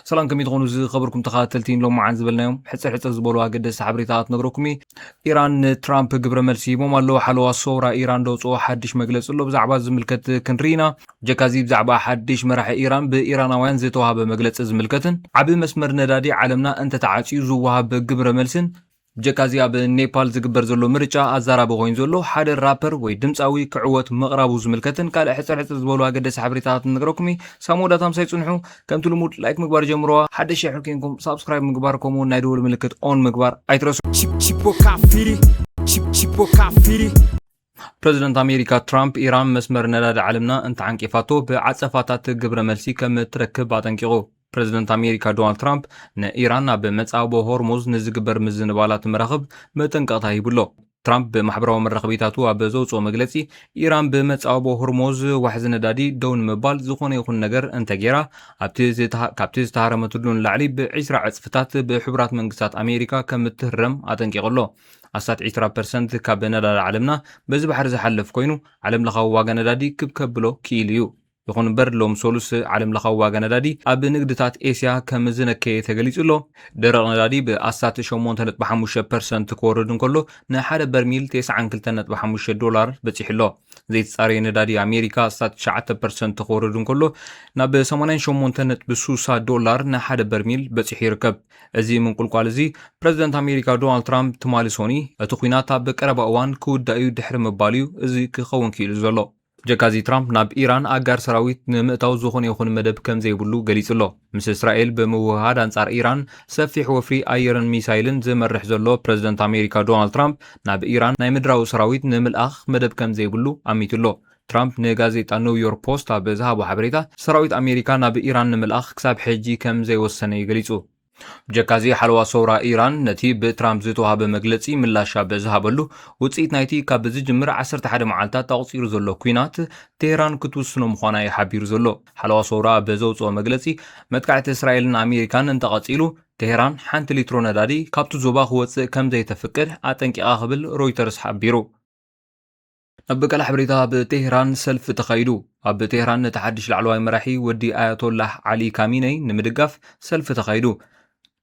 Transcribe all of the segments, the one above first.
ሰላም፣ ከመይ ትኾኑ ዝኸበርኩም ተኸታተልቲ? ሎማዓን ዝበልናዮም ሕፅር ሕፅር ዝበሉ ኣገደስቲ ሓበሬታታት ነግረኩም እዩ። ኢራን ንትራምፕ ግብረ መልሲ ሂቦም ኣለዉ። ሓለዋ ሰውራ ኢራን ደውፅኦ ሓድሽ መግለፂ ኣሎ። ብዛዕባ ዝምልከት ክንርኢ ኢና። ጀካዚ ብዛዕባ ሓድሽ መራሒ ኢራን ብኢራናውያን ዝተዋሃበ መግለፂ ዝምልከትን ዓቢ መስመር ነዳዲ ዓለምና እንተተዓፅዩ ዝወሃብ ግብረ መልስን ጀካዚ ኣብ ኔፓል ዝግበር ዘሎ ምርጫ ኣዛራቢ ኮይኑ ዘሎ ሓደ ራፐር ወይ ድምፃዊ ክዕወት ምቕራቡ ዝምልከትን ካልእ ሕፅር ሕፅር ዝበሉ ኣገደሲ ሓበሬታታት ንነግረኩም እዩ። ሳሙዳት ኣምሳይ ጽንሑ። ከምቲ ልሙድ ላይክ ምግባር ጀምረዋ። ሓደሽ የሕር ኮንኩም ሳብስክራይብ ምግባር ከምኡ ናይ ደወል ምልክት ኦን ምግባር ኣይትረሱ። Chip chip o kafiri, chip chip o kafiri. ፕረዚደንት ኣሜሪካ ትራምፕ ኢራን መስመር ነዳዲ ዓለምና እንተዓንቂፋቶ ብዓጸፋታት ግብረ መልሲ ከም እትረክብ ኣጠንቂቑ። ፕረዚደንት ኣሜሪካ ዶናልድ ትራምፕ ንኢራን ኣብ መጻቦ ሆርሙዝ ንዝግበር ምዝንባላት መራኽብ መጠንቀቕታ ሂቡሎ። ትራምፕ ብማሕበራዊ መራኸቢታቱ ኣብ ዘውጽኦ መግለጺ፣ ኢራን ብመጻቦ ሆርሙዝ ዋሕዚ ነዳዲ ደው ንምባል ዝኾነ ይኹን ነገር እንተጌራ፣ ኣብቲ ዝተሃ-፣ ካብቲ ዝተሃረመትሉ ንላዕሊ ብዒስራ ዕጽፍታት ብሕቡራት መንግስታት ኣሜሪካ ከም እትህረም ኣጠንቂቑ ኣሎ። ኣስታት ዒስራ ፐርሰንት ካብ ነዳዲ ዓለምና በዚ ባሕሪ ዝሓልፍ ኮይኑ፣ ዓለምለኻዊ ዋጋ ነዳዲ ክብ ከብሎ ክኢሉ እዩ። ይኹን እምበር፣ ሎም ሰሉስ ዓለምለኻዊ ዋጋ ነዳዲ ኣብ ንግድታት ኤስያ ከም ዝነከየ ተገሊጹ ኣሎ። ደረቕ ነዳዲ ብኣስታት ሸሞንተ ነጥቢ ሓሙሽተ ፐርሰንት ክወርድ እንከሎ፣ ንሓደ በርሚል ተስዓን ክልተን ነጥቢ ሓሙሽተ ዶላር በጺሑ ኣሎ። ዘይተጻረየ ነዳዲ ኣሜሪካ ኣስታት ትሽዓተ ፐርሰንት ክወርድ እንከሎ፣ ናብ ሰማንያን ሸሞንተን ነጥቢ ስሳ ዶላር ንሓደ በርሚል በጺሑ ይርከብ። እዚ ምንቁልቋል እዚ፣ ፕረዚደንት ኣሜሪካ ዶናልድ ትራምፕ ትማሊ ሶኒ፣ እቲ ኲናት ኣብ ቀረባ እዋን ክውዳእ እዩ ድሕሪ ምባል እዩ እዚ ክኸውን ክኢሉ ዘሎ። ጀካዚ ትራምፕ ናብ ኢራን ኣጋር ሰራዊት ንምእታው ዝኾነ ይኹን መደብ ከም ዘይብሉ ገሊጹ ኣሎ። ምስ እስራኤል ብምውህሃድ ኣንጻር ኢራን ሰፊሕ ወፍሪ ኣየርን ሚሳይልን ዝመርሕ ዘሎ ፕረዚደንት ኣሜሪካ ዶናልድ ትራምፕ፣ ናብ ኢራን ናይ ምድራዊ ሰራዊት ንምልኣኽ መደብ ከም ዘይብሉ ኣሚቱ ኣሎ። ትራምፕ ንጋዜጣ ኒው ዮርክ ፖስት ኣብ ዝሃቦ ሓበሬታ፣ ሰራዊት ኣሜሪካ ናብ ኢራን ንምልኣኽ ክሳብ ሕጂ ከም ዘይወሰነ እዩ ገሊጹ። ብጀካዚ፣ ሓለዋ ሰውራ ኢራን ነቲ ብትራምፕ ዝተዋህበ መግለጺ ምላሽ ኣብ ዝሃበሉ፣ ውጽኢት ናይቲ ካብ ዝጅምር ዓሰርተ ሓደ መዓልታት ኣቑጺሩ ዘሎ ኲናት ቴህራን ክትውስኖ ምዃና እዩ ሓቢሩ ዘሎ። ሓለዋ ሰውራ ኣብ ዘውጽኦ መግለጺ፣ መጥቃዕቲ እስራኤልን ኣሜሪካን እንተቐጺሉ፣ ቴህራን ሓንቲ ሊትሮ ነዳዲ ካብቲ ዞባ ክወጽእ ከም ዘይተፍቅድ ኣጠንቂቓ ክብል ሮይተርስ ሓቢሩ። ናብ ካልእ ሓበሬታ፣ ኣብ ቴህራን ሰልፊ ተኻይዱ። ኣብ ቴህራን ነቲ ሓድሽ ላዕለዋይ መራሒ ወዲ ኣያቶላህ ዓሊ ካሚነይ ንምድጋፍ ሰልፊ ተኻይዱ።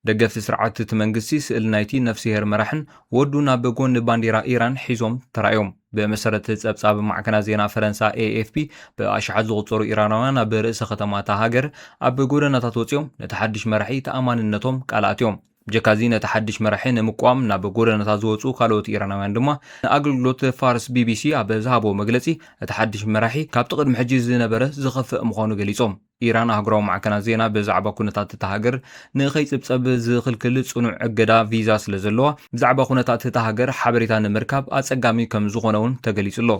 ደገፍቲ ስርዓት እቲ መንግስቲ ስእሊ ናይቲ ነፍስሄር መራሕን ወዱን ኣብ ጎኒ ባንዴራ ኢራን ሒዞም ተራእዮም። ብመሰረት ጸብጻብ ማዕከናት ዜና ፈረንሳ ኤ ኤፍ ፒ፣ ብኣሽሓት ዝቑጸሩ ኢራናውያን ኣብ ርእሰ ከተማ እታ ሃገር ኣብ ጎደናታት ወጺኦም ነቲ ሓድሽ መራሒ ተኣማንነቶም ቃል ኣትዮም። ብጀካዚ ነቲ ሓድሽ መራሒ ንምቋም ናብ ጎደናታት ዝወጹ ካልኦት ኢራናውያን ድማ ንኣገልግሎት ፋርስ ቢ ቢ ሲ ኣብ ዝሃቦ መግለጺ፣ እቲ ሓድሽ መራሒ ካብቲ ቅድሚ ሕጂ ዝነበረ ዝኸፍእ ምዃኑ ገሊጾም። ኢራን ኣህጉራዊ ማዕከናት ዜና ብዛዕባ ኩነታት እታ ሃገር ንኸይጽብጸብ ዝኽልክል ጽኑዕ እገዳ ቪዛ ስለ ዘለዋ፣ ብዛዕባ ኩነታት እታ ሃገር ሓበሬታ ንምርካብ ኣጸጋሚ ከም ዝኾነ እውን ተገሊጹ ኣሎ።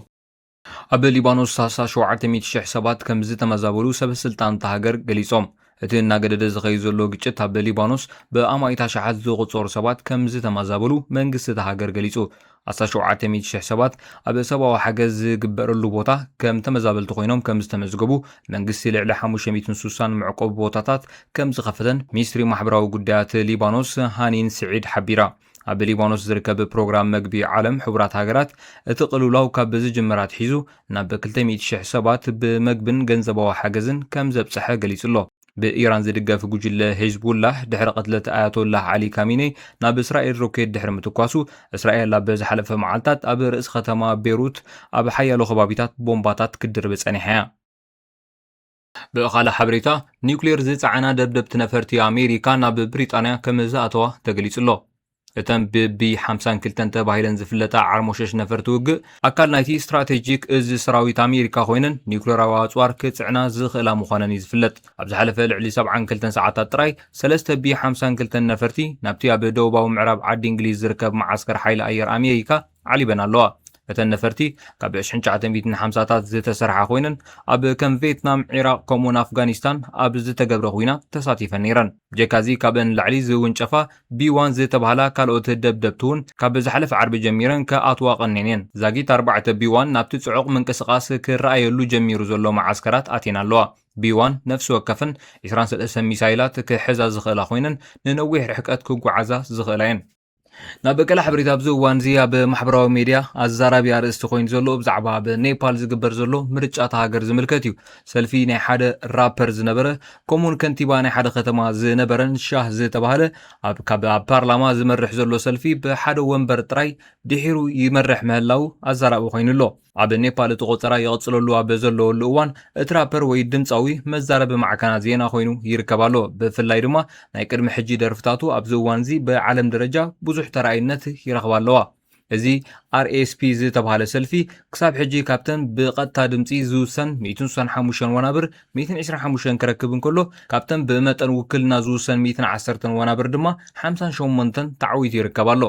ኣብ ሊባኖስ ኣስታት ሸውዓተ ሚእቲ ሽሕ ሰባት ከም ዝተመዛበሉ ሰበ ስልጣን እታ ሃገር ገሊጾም። እቲ እናገደደ ዝኸይድ ዘሎ ግጭት ኣብ ሊባኖስ ብኣማኢት ኣሽሓት ዝቑጸሩ ሰባት ከም ዝተመዛበሉ መንግስቲ እታ ሃገር ገሊጹ። ኣስታት ሸውዓተ ሚእቲ ሽሕ ሰባት ኣብ ሰብኣዊ ሓገዝ ዝግበረሉ ቦታ ከም ተመዛበልቲ ኮይኖም ከም ዝተመዝገቡ፣ መንግስቲ ልዕሊ ሓሙሽተ ሚእትን ስሳን መዕቆቢ ቦታታት ከም ዝኸፈተን ሚኒስትሪ ማሕበራዊ ጉዳያት ሊባኖስ ሃኒን ስዒድ ሓቢራ። ኣብ ሊባኖስ ዝርከብ ፕሮግራም መግቢ ዓለም ሕቡራት ሃገራት፣ እቲ ቅልውላው ካብ ዝጅምር ኣትሒዙ ናብ ክልተ ሚእቲ ሽሕ ሰባት ብመግብን ገንዘባዊ ሓገዝን ከም ዘብጽሐ ገሊጹ ኣሎ። ብኢራን ዝድገፍ ጉጅለ ሂዝቡላህ፣ ድሕሪ ቅትለት ኣያቶላህ ዓሊ ካሚኔ፣ ናብ እስራኤል ሮኬት ድሕሪ ምትኳሱ፣ እስራኤል ኣብ ዝሓለፈ መዓልታት ኣብ ርእሲ ከተማ ቤሩት ኣብ ሓያሎ ከባቢታት ቦምባታት ክትድርቢ ጸኒሓ እያ። ብኻልእ ሓበሬታ፣ ኒውክሌር ዝጸዓና ደብደብቲ ነፈርቲ ኣሜሪካ ናብ ብሪጣንያ ከም ዝኣተዋ ተገሊጹ ኣሎ። እተን ብቢ ሓምሳን ክልተን ተባሂለን ዝፍለጣ ዓርሞሸሽ ነፈርቲ ውግእ፣ ኣካል ናይቲ ስትራቴጂክ እዚ ሰራዊት ኣሜሪካ ኮይነን፣ ኒውክሌራዊ ኣጽዋር ክጽዕና ዝኽእላ ምዃነን እዩ ዝፍለጥ። ኣብ ዝሓለፈ ልዕሊ ሰብዓን ክልተን ሰዓታት ጥራይ፣ ሰለስተ ቢ ሓምሳን ክልተን ነፈርቲ ናብቲ ኣብ ደቡባዊ ምዕራብ ዓዲ እንግሊዝ ዝርከብ መዓስከር ሓይሊ ኣየር ኣሜሪካ ዓሊበን ኣለዋ። እተን ነፈርቲ ካብ ሽሕን ትሽዓተ ሚእትን ሓምሳታት ዝተሰርሓ ኮይነን፣ ኣብ ከም ቪየትናም፣ ዒራቕ፣ ከምኡውን ኣፍጋኒስታን ኣብ ዝተገብረ ኲናት ተሳቲፈን ነይረን። ብጀካዚ፣ ካብአን ንላዕሊ ዝውንጨፋ ቢ ዋን ዝተባህላ ካልኦት ደብደብቲ እውን ካብ ዝሓለፈ ዓርቢ ጀሚረን ክኣትዋ ቀኒኤን እየን። ዛጊት ኣርባዕተ ቢ ዋን ናብቲ ጽዑቕ ምንቅስቓስ ክረኣየሉ ጀሚሩ ዘሎ መዓስከራት ኣትየን ኣለዋ። ቢ ዋን ነፍሲ ወከፈን ዕስራን ሰለስተን ሚሳይላት ክሕዛ ዝኽእላ ኮይነን፣ ንነዊሕ ርሕቀት ክጓዓዛ ዝኽእላ እየን። ናብ ቀላ ሕብሪት ኣብዚ እዋን እዚ ኣብ ማሕበራዊ ሜድያ ኣዛራቢ ኣርእስቲ ኮይኑ ዘሎ ብዛዕባ ኣብ ኔፓል ዝግበር ዘሎ ምርጫ እታ ሃገር ዝምልከት እዩ። ሰልፊ ናይ ሓደ ራፐር ዝነበረ ከምኡውን ከንቲባ ናይ ሓደ ከተማ ዝነበረን ሻህ ዝተባህለ ኣብ ካብ ኣብ ፓርላማ ዝመርሕ ዘሎ ሰልፊ ብሓደ ወንበር ጥራይ ድሒሩ ይመርሕ ምህላው ኣዛራቢ ኮይኑ ኣሎ። ኣብ ኔፓል እቲ ቆጸራ ይቕጽለሉ ኣብ ዘለወሉ እዋን እቲ ራፐር ወይ ድምጻዊ መዛረቢ ማዕከናት ዜና ኮይኑ ይርከብ ኣሎ። ብፍላይ ድማ ናይ ቅድሚ ሕጂ ደርፍታቱ ኣብዚ እዋን እዚ ብዓለም ደረጃ ብዙሕ ተራእይነት ይረኽባ ኣለዋ። እዚ ኣር ኤስ ፒ ዝተባህለ ሰልፊ ክሳብ ሕጂ ካብተን ብቐጥታ ድምጺ ዝውሰን ሚእትን ስሳን ሓሙሽተን ወናብር ሚእትን ዕስራን ሓሙሽተን ክረክብ እንከሎ ካብተን ብመጠን ውክልና ዝውሰን ሚእትን ዓሰርተን ወናብር ድማ ሓምሳን ሸሞንተን ተዓዊቱ ይርከብ ኣሎ።